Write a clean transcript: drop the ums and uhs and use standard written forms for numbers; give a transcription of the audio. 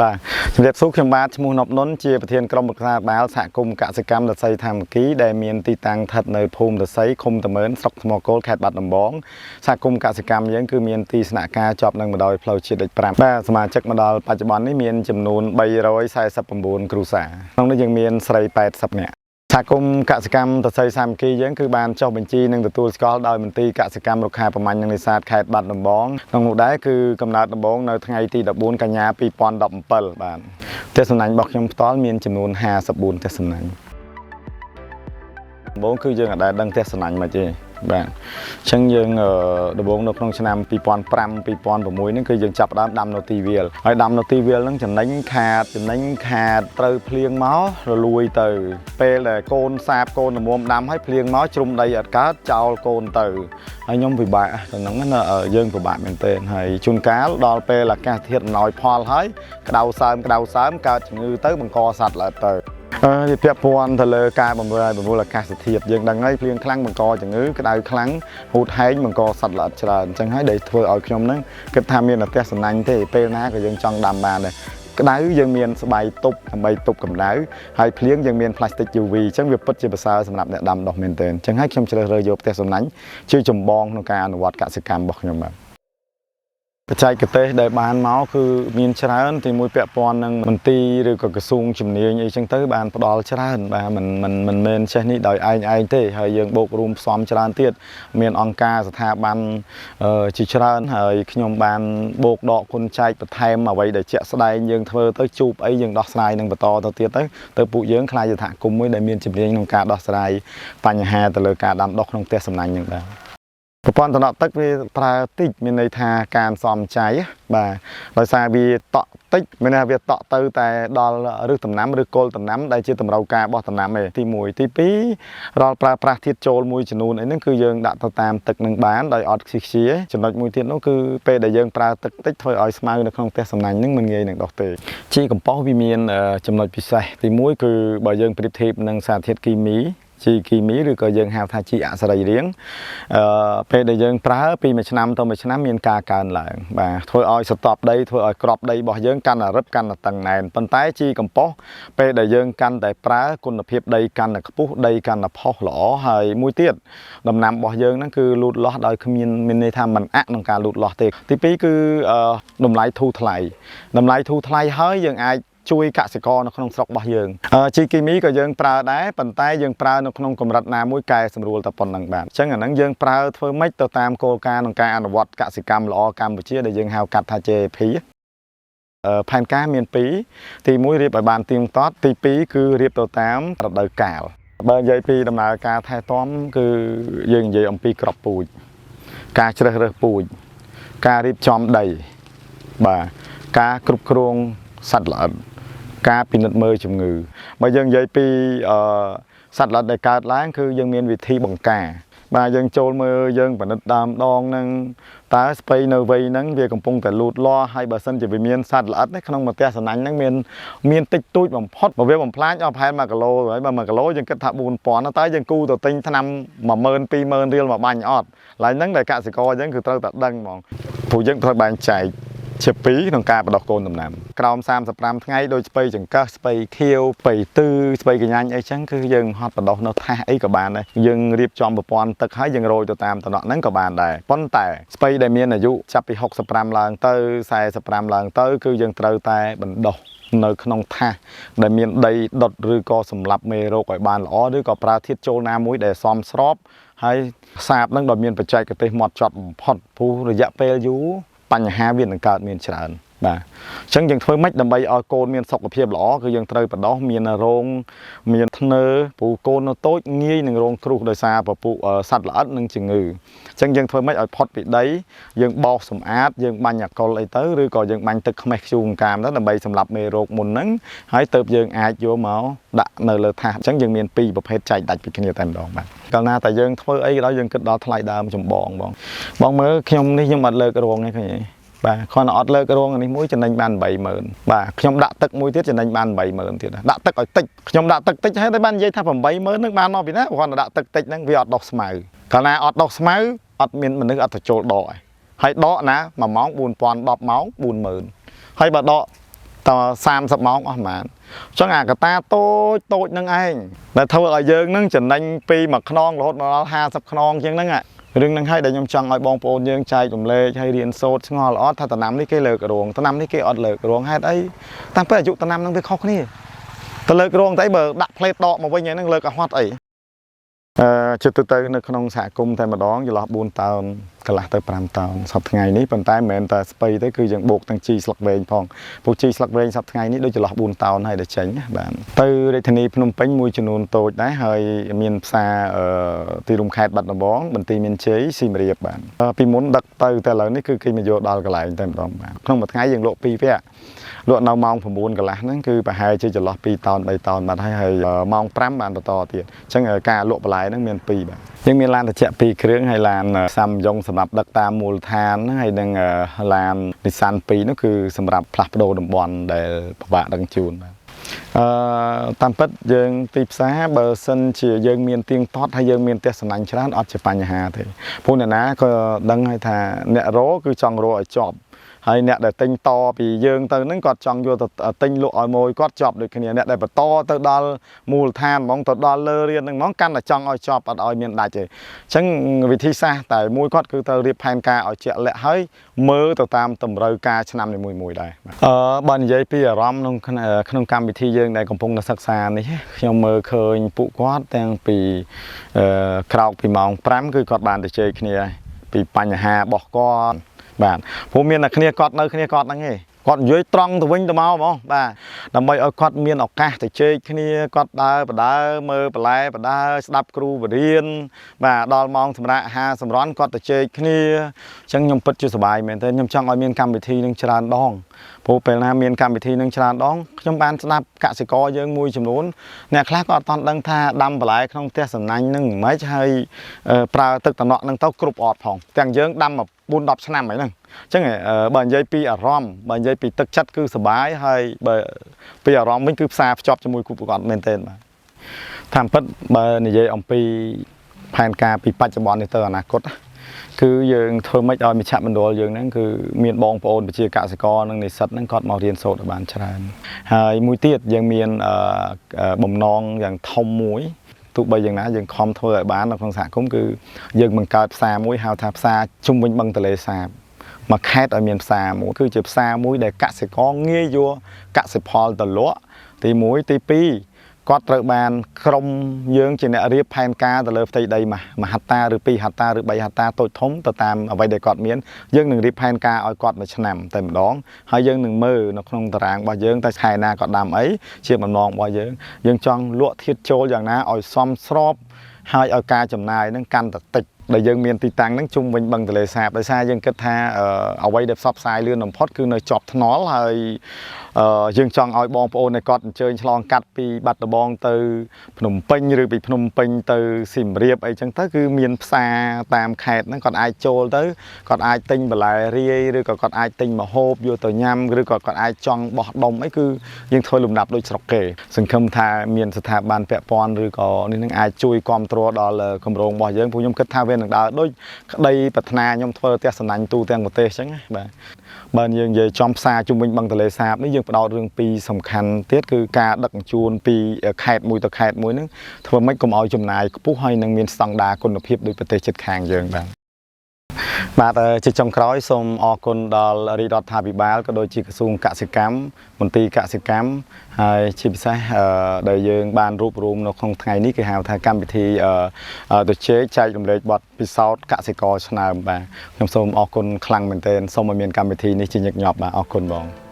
បាទជំរាបសួរខ្ញុំបាទឈ្មោះណប់នុនជាប្រធានក្រុមប្រឹក្សាបាលសហគមន៍កសិកម្មរស័យធម្មគីដែលមានទីតាំងស្ថិតនៅភូមិរស័យឃុំតាម៉ឺនស្រុកថ្មគោលខេត្តបាត់ដំបងសហគមន៍កសិកម្មយើងគឺមានទីស្នាក់ការជាប់នឹងបណ្ដោយផ្លូវជាតិលេខ5បាទសមាជិកមកដល់បច្ចុប្បន្ននេះមានចំនួន349គ្រួសារក្នុងនេះយើងមានស្រី80នាក់សហគមន៍កសិកម្មតសៃសាមគ្គីយើងគឺបានចុះបញ្ជីនិងទទួលស្គាល់ដោយមន្ទីរកសិកម្មរុក្ខាប្រមាញ់និងនេសាទខេត្តបាត់ដំបងក្នុងនោះដែរគឺកំណើតដំបូងនៅថ្ងៃទី14កញ្ញា2017បាទផ្ទះសំណាញ់របស់ខ្ញុំផ្ទាល់មានចំនួន54ផ្ទះសំណាញ់ដំបូងគឺយើងអាចដឹងផ្ទះសំណាញ់មកទេបាទអញ្ចឹងយើងដំបូងនៅក្នុងឆ្នាំ2005 2006ហ្នឹងគឺយើងចាប់ផ្ដើមដាំនៅទីវាលហើយដាំនៅទីវាលហ្នឹងចំណេញខាតចំណេញខាតត្រូវភ្លៀងមករលួយទៅពេលដែលកូនសាបកូនល្មមដាំហើយភ្លៀងមកជ្រុំដីអត់កើតចោលកូនទៅហើយខ្ញុំពិបាកទៅហ្នឹងណាយើងពិបាកមែនទែនហើយជួនកាលដល់ពេលអាកាសធាតុអំណោយផលហើយក្តៅសើមក្តៅសើមកើតជំងឺទៅបង្កសត្វល្អិតទៅអឺវាពាក់ព័ន្ធទៅលើការបម្រើឲ្យបម្រួលអាកាសធាតុយើងដឹងហើយភ្លៀងខ្លាំងបង្កជំងឺក្តៅខ្លាំងហូតហែងបង្កសត្វល្អិតច្រើនអញ្ចឹងហើយដែលធ្វើឲ្យខ្ញុំហ្នឹងគិតថាមានតែផ្ទះសំណាញ់ទេពេលណាក៏យើងចង់ដាំបានដែរក្តៅយើងមានស្បៃទប់ដើម្បីទប់កម្ដៅហើយភ្លៀងយើងមានផ្លាស្ទិក UV អញ្ចឹងវាពិតជាប្រសើរសម្រាប់អ្នកដាំដុះមែនទែនអញ្ចឹងហើយខ្ញុំជ្រើសរើសយកផ្ទះសំណាញ់ជាចម្បងក្នុងការអនុវត្តកសិកម្មរបស់ខ្ញុំបាទបច្ចេកទេសដែលបានមកគឺមានច្រើនទីមួយពាក់ព័ន្ធនឹងមន្ទីរឬក៏ក្រសួងជំនាញអីចឹងទៅបានផ្ដល់ច្រើនបាទមិនមិនមិនមែនចេះនេះដោយឯងឯងទេហើយយើងបូករួមផ្សំច្រើនទៀតមានអង្គការស្ថាប័នជាច្រើនហើយខ្ញុំបានបូកដកគុណចែកបន្ថែមអ្វីដែលជាក់ស្ដែងយើងធ្វើទៅជួបអីយើងដោះស្រាយនឹងបន្តទៅទៀតទៅទៅពួកយើងក្លាយជាសហគមន៍មួយដែលមានជំនាញក្នុងការដោះស្រាយបញ្ហាទៅលើការដាំដុះក្នុងផ្ទះសំណាញ់នឹងដែរប្រព័ន្ធតំណក់ទឹកវាប្រើតិចមានន័យថាការសំចៃបាទដោយសារវាតក់តិចមានន័យថាវាតក់ទៅតែដល់ឫសដំណាំឬគល់ដំណាំដែលជាតម្រូវការរបស់ដំណាំឯងទី1ទី2រាល់ប្រើប្រាស់ធាតុចូលមួយចំនួនអីហ្នឹងគឺយើងដាក់ទៅតាមទឹកនឹងបានដោយអត់ខ្ជិះខ្ជាចំណុចមួយទៀតនោះគឺពេលដែលយើងប្រើទឹកតិចធ្វើឲ្យស្មៅនៅក្នុងផ្ទះសំណាញ់ហ្នឹងមិនងាយនឹងដុះទេជីកំប៉ុស្តវាមានចំណុចពិសេសទី1គឺបើយើងប្រៀបធៀបនឹងសារធាតុគីមីជីគីមីឬក៏យើងហៅថាជីអសរីរាង្គអឺពេលដែលយើងប្រើពីមួយឆ្នាំទៅមួយឆ្នាំមានការកើនឡើងបាទធ្វើឲ្យស្រទាប់ដីធ្វើឲ្យក្របដីរបស់យើងកាន់តែរឹបកាន់តែតឹងណែនប៉ុន្តែជីកំប៉ុស្តពេលដែលយើងកាន់តែប្រើគុណភាពដីកាន់តែខ្ពស់ដីកាន់តែផុសល្អហើយមួយទៀតដំណាំរបស់យើងហ្នឹងគឺលូតលាស់ដោយគ្មានមានន័យថាមិនអាក់ក្នុងការលូតលាស់ទេទី2គឺតម្លៃធូរថ្លៃតម្លៃធូរថ្លៃហើយយើងអាចជួយកសិករនៅក្នុងស្រុករបស់យើងជីគីមីក៏យើងប្រើដែរប៉ុន្តែយើងប្រើនៅក្នុងកម្រិតណាមួយកែសម្រួលតែប៉ុណ្្នឹងបាទអញ្ចឹងអាហ្នឹងយើងប្រើធ្វើម៉េចទៅតាមគោលការណ៍ក្នុងការអនុវត្តកសិកម្មល្អកម្ពុជាដែលយើងហៅកាត់ថា JP ផែនការមាន2ទី1រៀបឲ្យបានទៀងទាត់ទី2គឺរៀបទៅតាមរដូវកាលបើនិយាយពីដំណើរការថែទាំគឺយើងនិយាយអំពីក្របពូជការជ្រើសរើសពូជការរៀបចំដីបាទការគ្រប់គ្រងសត្វល្អិតការពិនិត្យមើលជំងឺបើយើងនិយាយពីអឺសត្វល្អិតដែលកើតឡើងគឺយើងមានវិធីបង្ការបាទយើងចូលមើលយើងពិនិត្យដើមដងនឹងតើស្ពៃនៅវ័យហ្នឹងវាកំពុងតែលូតលាស់ហើយបើសិនជាវាមានសត្វល្អិតនេះក្នុងមួយផ្ទះសំណាញ់ហ្នឹងមានមានតិចតួចបំផុតបើវាបំផ្លាញអស់ប្រហែល1គីឡូហើយបើ1គីឡូយើងគិតថា4000តើយើងគូទៅទិញថ្នាំ10000 20000រៀលមកបាញ់អត់ឡើយហ្នឹងដែលកសិករយើងគឺត្រូវតែដឹងហ្មងព្រោះយើងត្រូវបែងចែកជា2ក្នុងការបដោះកូនដំណាំក្រោម35ថ្ងៃដូចស្ពៃចង្កឹះស្ពៃខៀវស្ពៃទឺស្ពៃកញ្ញាញ់អីចឹងគឺយើងហត់បដោះនៅថាសអីក៏បានដែរយើងរៀបចំប្រព័ន្ធទឹកហើយយើងរោយទៅតាមតំណក់ហ្នឹងក៏បានដែរប៉ុន្តែស្ពៃដែលមានអាយុចាប់ពី65ឡើងទៅ45ឡើងទៅគឺយើងត្រូវតែបណ្ដោះនៅក្នុងថាសដែលមានដីដុតឬក៏សម្លាប់មេរោគឲ្យបានល្អឬក៏ប្រើធាតុចូលណាមួយដែលសមស្របហើយសាបនឹងដោយមានបច្ចេកទេសម៉ត់ចត់បំផុតព្រោះរយៈពេលយូរបញ្ហាវានឹងកើតមានច្រើនបាទអញ្ចឹងយើងធ្វើម៉េចដើម្បីឲ្យកូនមានសុខភាពល្អគឺយើងត្រូវបដោះមានរោងមានធ្នើព្រោះកូននៅតូចងាយនឹងរងគ្រោះដោយសារពពុះសត្វល្អិតនិងជំងឺអញ្ចឹងយើងធ្វើម៉េចឲ្យផុតពីដីយើងបោសសម្អាតយើងបាញ់អាកុលអីទៅឬក៏យើងបាញ់ទឹកខ្មេះខ្យូងកាមទៅដើម្បីសម្លាប់មេរោគមុនហ្នឹងហើយទៅយើងអាចយកមកដាក់នៅលើថាសអញ្ចឹងយើងមានពីរប្រភេទចែកដាច់ពីគ្នាតែម្ដងបាទកាលណាតែយើងធ្វើអីក៏ដោយយើងគិតដល់ថ្លៃដើមចម្បងបងបងមើលខ្ញុំនេះខ្ញុំអត់លើករងទេឃើញទេបាទគ្រាន់តែអត់លើករងនេះមួយចំណេញបាន80000បាទខ្ញុំដាក់ទឹកមួយទៀតចំណេញបាន80000ទៀតដាក់ទឹកឲ្យតិចខ្ញុំដាក់ទឹកតិចហើយតែបាននិយាយថា80000នឹងបានមកពីណាគ្រាន់តែដាក់ទឹកតិចហ្នឹងវាអត់ដុះស្មៅកាលណាអត់ដុះស្មៅអត់មានមនុស្សអត់ទៅចូលដកហើយដកណា1ម៉ោង4000 10ម៉ោង40000ហើយបើដក ត30ម៉ោងអស់ប្រហែលអញ្ចឹងអាកតាតូចតូចនឹងឯងដែលធ្វើឲ្យយើងនឹងចំណេញពីមួយខ្នងរហូតមកដល់50ខ្នងជាងហ្នឹងរឿងហ្នឹងហើយដែលខ្ញុំចង់ឲ្យបងប្អូនយើងចែករំលែកហើយរៀនសូត្រស្ងល់អត់ថាដំណាំនេះគេលើករងដំណាំនេះគេអត់លើករងហេតុអីតាមពិតអាយុដំណាំហ្នឹងវាខុសគ្នាទៅលើករងតែបើដាក់ផ្លេតដកមកវិញហ្នឹងលើកឲ្យហត់អីអឺជិតទៅនៅក្នុងសហគមន៍តែម្ដងចន្លោះ4តោនកន្លះទៅ5តោនសប្តាហ៍ថ្ងៃនេះប៉ុន្តែមិនមែនតែស្ពៃទេគឺយើងបូកទាំងជីស្លឹកវែងផងពួកជីស្លឹកវែងសប្តាហ៍ថ្ងៃនេះដូចចន្លោះ4តោនហើយដែលចេញណាបាទទៅរាជធានីភ្នំពេញមួយចំនួនតូចដែរហើយមានផ្សារទីរួមខេត្តបាត់ដំបងបន្ទាយមានជ័យសៀមរាបបាទពីមុនដឹកទៅតែឥឡូវនេះគឺគេមកយកដល់កន្លែងតែម្ដងបាទក្នុងមួយថ្ងៃយើងលក់2វគ្គលក់នៅម៉ោង9កន្លះហ្នឹងគឺប្រហែលជាចន្លោះ2តោន3តោនបាត់ហើយហើយម៉ោង5បានបន្តទៀតអញ្ចឹងការលក់បន្លែហ្នឹងមាន2បាទយើងមានឡានត្រជាក់2គ្រឿងហើយឡានសាំយ៉ុងសម្រាប់ដឹកតាមមូលដ្ឋានហើយនឹងឡាន Nissan 2នោះគឺសម្រាប់ផ្លាស់ប្ដូរតំបន់ដែលពិបាកដឹកជូនបាទអឺតាមពិតយើងទីផ្សារបើសិនជាយើងមានទៀងទាត់ហើយយើងមានផ្ទះសំណាញ់ច្រើនអត់ជាបញ្ហាទេព្រោះអ្នកណាក៏ដឹងហើយថាអ្នករកគឺចង់រកឲ្យជាប់ហើយអ្នកដែលទិញតពីយើងទៅហ្នឹងគាត់ចង់យកទៅទិញលក់ឲ្យមួយគាត់ជាប់ដូចគ្នាអ្នកដែលបន្តទៅដល់មូលដ្ឋានហ្មងទៅដល់លើរៀនហ្នឹងហ្មងកាន់តែចង់ឲ្យជាប់អត់ឲ្យមានដាច់ទេអញ្ចឹងវិធីសាស្ត្រតែមួយគាត់គឺត្រូវរៀបផែនការឲ្យជាក់លាក់ហើយមើលទៅតាមតម្រូវការឆ្នាំនីមួយៗដែរអឺបើនិយាយពីអារម្មណ៍ក្នុងក្នុងកម្មវិធីយើងដែលកំពុងតែសិក្សានេះខ្ញុំមើលឃើញពួកគាត់ទាំងពីអឺក្រោកពីម៉ោង5គឺគាត់បានទៅជែកគ្នាពីបញ្ហារបស់គាត់បាទព្រោះមានតែគ្នាគាត់នៅគ្នាគាត់ហ្នឹងឯងគាត់និយាយត្រង់ទៅវិញទៅមកហ្មងបាទដើម្បីឲ្យគាត់មានឱកាសទៅជែកគ្នាគាត់ដើរបដើមើលបន្លែបដើស្ដាប់គ្រូបរៀនបាទដល់ម៉ោងសម្រាប់អាហារសម្រន់គាត់ទៅជែកគ្នាអញ្ចឹងខ្ញុំពិតជាសប្បាយមែនទែនខ្ញុំចង់ឲ្យមានកម្មវិធីនឹងច្រើនដងព្រោះពេលណាមានកម្មវិធីនឹងច្រើនដងខ្ញុំបានស្ដាប់កសិករយើងមួយចំនួនអ្នកខ្លះក៏អត់ទាន់ដឹងថាដាំបន្លែក្នុងផ្ទះសំណាញ់នឹងមិនខ្មិចហើយប្រើទឹកតំណក់នឹងទៅគ្រប់អត់ផងទាំងយើងដាំមក4 10ឆ្នាំហើយហ្នឹងអញ្ចឹងបើនិយាយពីអារម្មណ៍បើនិយាយពីទឹកចិត្តគឺសប្បាយហើយបើពីអារម្មណ៍វិញគឺផ្សារភ្ជាប់ជាមួយគូប្រកបមែនទែនបាទតាមពិតបើនិយាយអំពីផែនការពីបច្ចុប្បន្ននេះទៅអនាគតគឺយើងធ្វើម៉េចឲ្យមជ្ឈមណ្ឌលយើងហ្នឹងគឺមានបងប្អូនប្រជាកសិករនិងនិស្សិតហ្នឹងគាត់មករៀនសូត្រឲ្យបានច្រើនហើយមួយទៀតយើងមានបំណងយ៉ាងធំមួយទោះបីយ៉ាងណាយើងខំធ្វើឲ្យបាននៅក្នុងសហគមន៍គឺយើងបង្កើតផ្សារមួយហៅថាផ្សារជុំវិញបឹងទន្លេសាបមួយខេត្តឲ្យមានផ្សារមួយគឺជាផ្សារមួយដែលកសិករងាយយកកសិផលទៅលក់ទី1ទី2គាត់ត្រូវបានក្រុមយើងជាអ្នករៀបផែនការទៅលើផ្ទៃដីមួយហិកតាឬ2ហិកតាឬ3ហិកតាតូចធំទៅតាមអ្វីដែលគាត់មានយើងនឹងរៀបផែនការឲ្យគាត់មួយឆ្នាំតែម្ដងហើយយើងនឹងមើលនៅក្នុងតារាងរបស់យើងតែខែណាគាត់ដាំអីជាបំណងរបស់យើងយើងចង់លក់ធាតុចូលយ៉ាងណាឲ្យសមស្របហើយឲ្យការចំណាយនឹងកាន់តែតិចដែលយើងមានទីតាំងហ្នឹងជុំវិញបឹងទន្លេសាបដោយសារយើងគិតថាអ្វីដែលផ្សព្វផ្សាយលឿនបំផុតគឺនៅជាប់ថ្នល់ហើយយើងចង់ឲ្យបងប្អូនដែលគាត់អញ្ជើញឆ្លងកាត់ពីបាត់ដំបងទៅភ្នំពេញឬពីភ្នំពេញទៅសៀមរាបអីចឹងទៅគឺមានផ្សារតាមខេត្តហ្នឹងគាត់អាចចូលទៅគាត់អាចទិញបន្លែរាយឬក៏គាត់អាចទិញម្ហូបយកទៅញ៉ាំឬក៏គាត់អាចចង់បោះដុំអីគឺយើងធ្វើលំដាប់ដូចស្រុកគេសង្ឃឹមថាមានស្ថាប័នពាក់ព័ន្ធឬក៏នេះនឹងអាចជួយគ្រប់គ្រងដល់គម្រោងរបស់យើងព្រោះខ្ញុំគិតថាវានឹងដើរដូចក្តីប្រាថ្នាខ្ញុំធ្វើផ្ទះសំណាញ់ទូទាំងប្រទេសអញ្ចឹងណាបាទបើយើងនិយាយចំផ្សារជុំវិញបឹងទន្លេសាបនេះយើងផ្ដោតរឿងពីរសំខាន់ទៀតគឺការដឹកជញ្ជូនពីខេត្តមួយទៅខេត្តមួយហ្នឹងធ្វើម៉េចកុំឲ្យចំណាយខ្ពស់ហើយនឹងមានស្តង់ដារគុណភាពដូចប្រទេសជិតខាងយើងបាទបាទជាចុងក្រោយសូមអរគុណដល់រាជរដ្ឋាភិបាលក៏ដូចជាក្រសួងកសិកម្មមន្ទីរកសិកម្មហើយជាពិសេសដែលយើងបានរួបរวมនៅក្នុងថ្ងៃនេះគេហៅថាកម្មវិធីទៅជែកចែករំលែកបទពិសោធន៍កសិករឆ្នើមបាទខ្ញុំសូមអរគុណខ្លាំងមែនទែនសូមឲ្យមានកម្មវិធីនេះជាញឹកញាប់បាទអរគុណបង